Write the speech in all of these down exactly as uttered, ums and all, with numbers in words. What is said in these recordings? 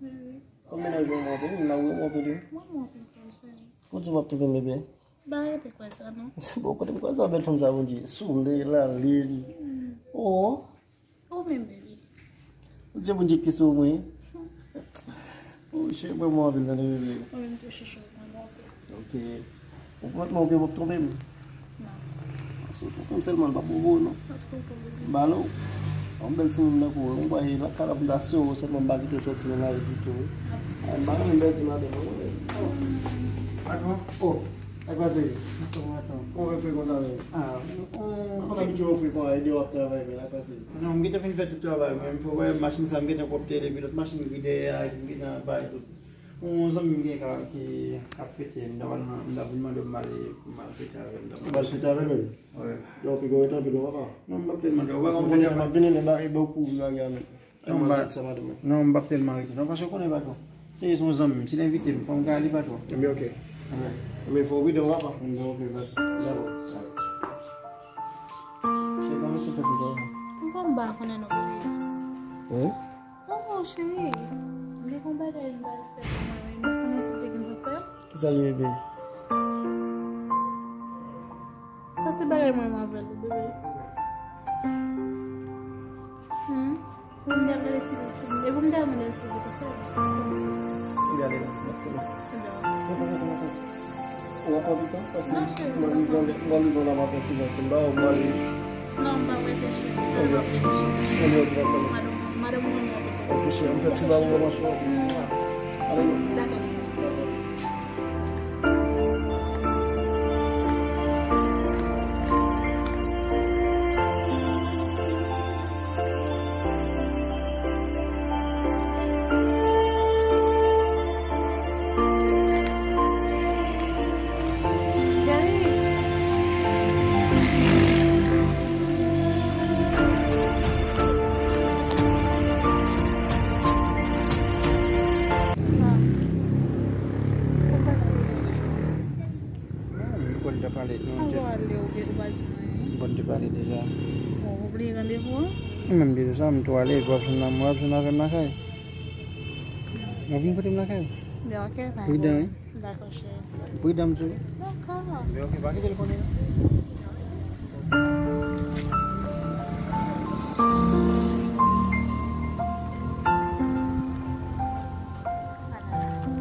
Wi, wi. Kòm mennaj ou renmen w anpil, moun nan renmen w anpil tou. Mwen renmen w anpil tou, cheri. Ou di w ap twonpe m, bebe? M pa rete kwè sa, non. Bon, kote m kwè sa, bèl fanm sa, Bondye. Souley, lalin. Oh. Ou menm, bebe. Ou di Bondye ki sou mwen. Oh, cheri, mwen renmen w anpil, tande, bebe. Ou menm tou, chouchou, mwen renmen w anpil. Ok. Ou pran non, ou p ap twonpe m? Non. Paske ou twonpe m sèlman, l p ap bon pou ou, non. M ap twonpe w, bebe. M ba l ou. Yon bèl timoun tankou ou, m kwè lakay la pou m ta sere w sèlman, m pa kite w sòti nan lari ditou. Ay, m pa renmen pèdi madanm, ou konnen. Patwon? Oh, sa k pase? Patwon, patwon. Kòman w fè konsa menm? Ah, m pa abitye w fè konsa, e deyò w ap travay, men sa k pase? Non, m gentan fin fè tout travay mwen, m fè wè machin sa, m gentan kòpte depi lòt machin ki dèyè a, epi m gentan bay tout. Yon zanmi m gen ka, ki ap fete, m ta pral man-, m ta vin mande w pou m ale, pou m al fete avè l. Ou pral fete avè l menm? Wi. Donk, ou gen anpil, papa? Non, m p ap tèlman, ou pa konprann. M ap vini, m ap vini, lè bagay bò kou, bagay a menm. Non, m pa, non, m p ap tèlman rete. Non, paske w konnen, patwon. Se yon zanmi m, si l envite m, fò m ka ale, patwon. Ebyen, ok. Wi. Ebyen, fò w rete, papa. Ebyen, ok, patwon. Dakò. Cheri, kòman se fè pou w? M pa, m pa konnen non, bebe. Wi? Oh, cheri, m gen yon bagay m pral fè pou mwen, wi. M pa konnen si w te gen pou fè l. Kisa l ye, bebe? Sa se bagay mwen, mwen avè l, bebe. Hmm? Pou m te gade si, si, e pou m te mande l si l te fè l. Se, se. Gade la, m ap tande. Ebyen, ok. Ou ap pran pita? Paske non, cheri, m ap rive, m ap rive la, m ap fè ti vanse. M ba ou, m ale. Non, m p ap rete, cheri. Ebyen, m ap vini, cheri. Ebyen, ok, dakò. Madanm, madanm mwen, mwen. Ok, cheri, m fè ti ba ou, m ap fè. Ale, non. Dakò. Bon, nou konn te pale, nou te... Avan ale, ou te, ou pa di m anyen. Bon, nou te pale deja. Bon, ou bliye randevou an? Ou menm di sa, m tou ale, epi w ap jwenn la, w ap jwenn avè m lakay. W ap vin kote m lakay. Byen, ok, pa gen pwoblèm. Pridan, wi. Dakò, cheri. Pridan, m di w. Dakò. Byen, ok, pa kite l konnen, non.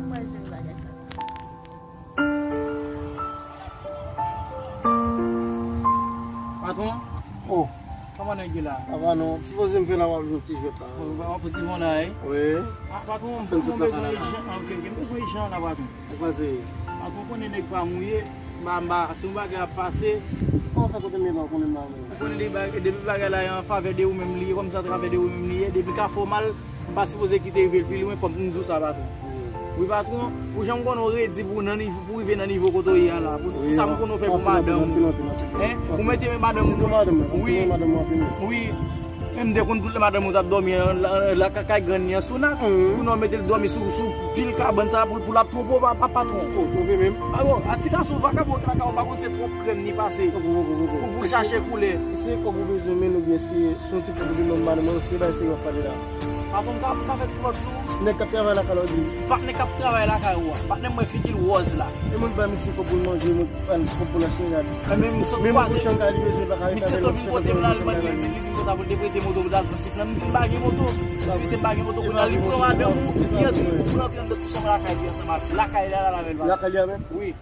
Mwen jwenn bagay sa. Patwon? Oh. Kòman nèg yo la? Apa non, sipoze m fè la, w ap jwe ti jwèt la. Bon, w ap fè ti bon la, wi. Wi. Ah, patwon, m bezwen ijan, ah, ok, ok, m bezwen ijan la, patwon. Sa k pase? Patwon, konnen nèg pa mouye, m pa, m pa, si yon bagay ap pase. Kòman fè kote m ye la, ou konnen m la menm? Ou konnen depi bagay, depi bagay la an favè de ou menm li ye, kòmsi atravè de ou menm li ye, depi l ka fè w mal, m pa sipoze kite rive l pi lwen, fò m di w sa, patwon. Wi, patwon, pou jan m konnen w redi pou nan nivo, pou rive nan nivo kote w ye a la. Pou sa m konnen w fè pou madanm ou. Hein? Ou mete men madanm ou. Sitou madanm mwen, paske mwen madanm mwen anpil. Wi. Menm de konn tout lè madanm ou t ap dòmi an, la, la, la, kay grann li an sou nak. Pou nou mete l dòmi sou, sou pil kabann sa pou, pou l ap twonpe w, pa, pa, patwon. Twonpe menm. Alò, a ti gason vakabon ki lakay ou pa konn se twòp krèm ni pase. Pou, pou, pou, pou, pou, pou l chache koulè. Se kòb ou bezwen men oubyen se yon ti pwoblèm madanm mwen, se bay serye w ap pale la. Patwon, m ka, m ka fè tout lòt sou ou. Nèg k ap travay lakay la, w di. Fak nèg k ap travay lakay ou a. Patnè m wè figi l wòz la. E mwen k bay misye kòb pou l manje, mwen k bay l kòb pou l achte rad. Menm pou chan kay li bezwen, l pa ka rete avè l. Misye sot vin kote m la, li di, li di m konsa pou l te prete moto pou l t al pran ti flan. M di m pa gen moto. M di misye m pa gen moto. Kounye a li pran madanm ou, li antre, pou l antre anndan ti chanm lakay li ansanm avè l. Lakay li a la, l avè l. Lakay li a menm? Wi.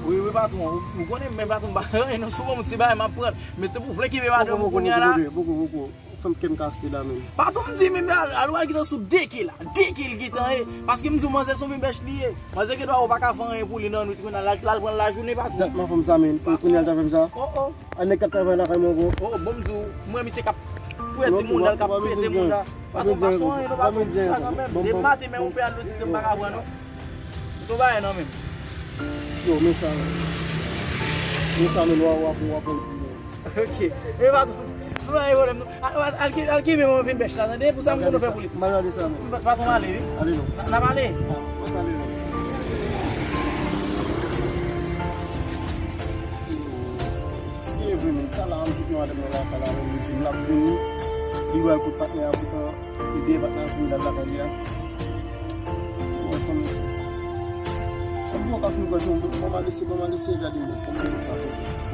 Wi, wi, patwon. Ou, ou konnen, men patwon, m pa anyen non, sou bon, m ti bagay, m ap pran. Men si w vle kenbe madanm ou kounye a la. Poko, poko, poko. Fè m kè m kase la menm. Patwon, m di, men, men al, al wè l gentan sou de ke la. De ke l gentan ye. Paske m di w, manzè se yon vye bèch li ye. Manzè gen dwa ou pa ka fè anyen pou li nan nwit, kounye a l al, l al pran lajounen, patwon. Dat m ap fè m sa, men. Kounye a l ta fè m sa. Oh, oh. A nèg k ap travay lakay mwen ankò. Oh, bon, m di w, m wè misye k ap fouye timoun nan, l k ap peze moun nan. Patwon, pa sou anyen non, patwon, m di sa kanmenm. Depi maten, men yon pè a dlo sik m pa ka pran non. M tou bagay nan men m. Yo, men sa, men sa, men w ap, w ap, w ap di, men. Ok. Men patwon, nou pa gen pwoblèm non. Al, al, al, al kenbe mwen vin bèch la, tande? Pou sa m konn fè pou li. M al gade sa, men. Patwon, ale, wi. Ale non. N ap ale. Ah, w ap ale non. Si, si e vre, men, talè a m kite madanm nan lakay la, men, li di m l ap vini. Li wè l kot patnè a, poutan, li dèyè patnè a pou l al lakay li a. Mwen pa fin kwè non, mwen, mwen mal eseye, mwen mal eseye gade mwen, kòman mwen pa fè.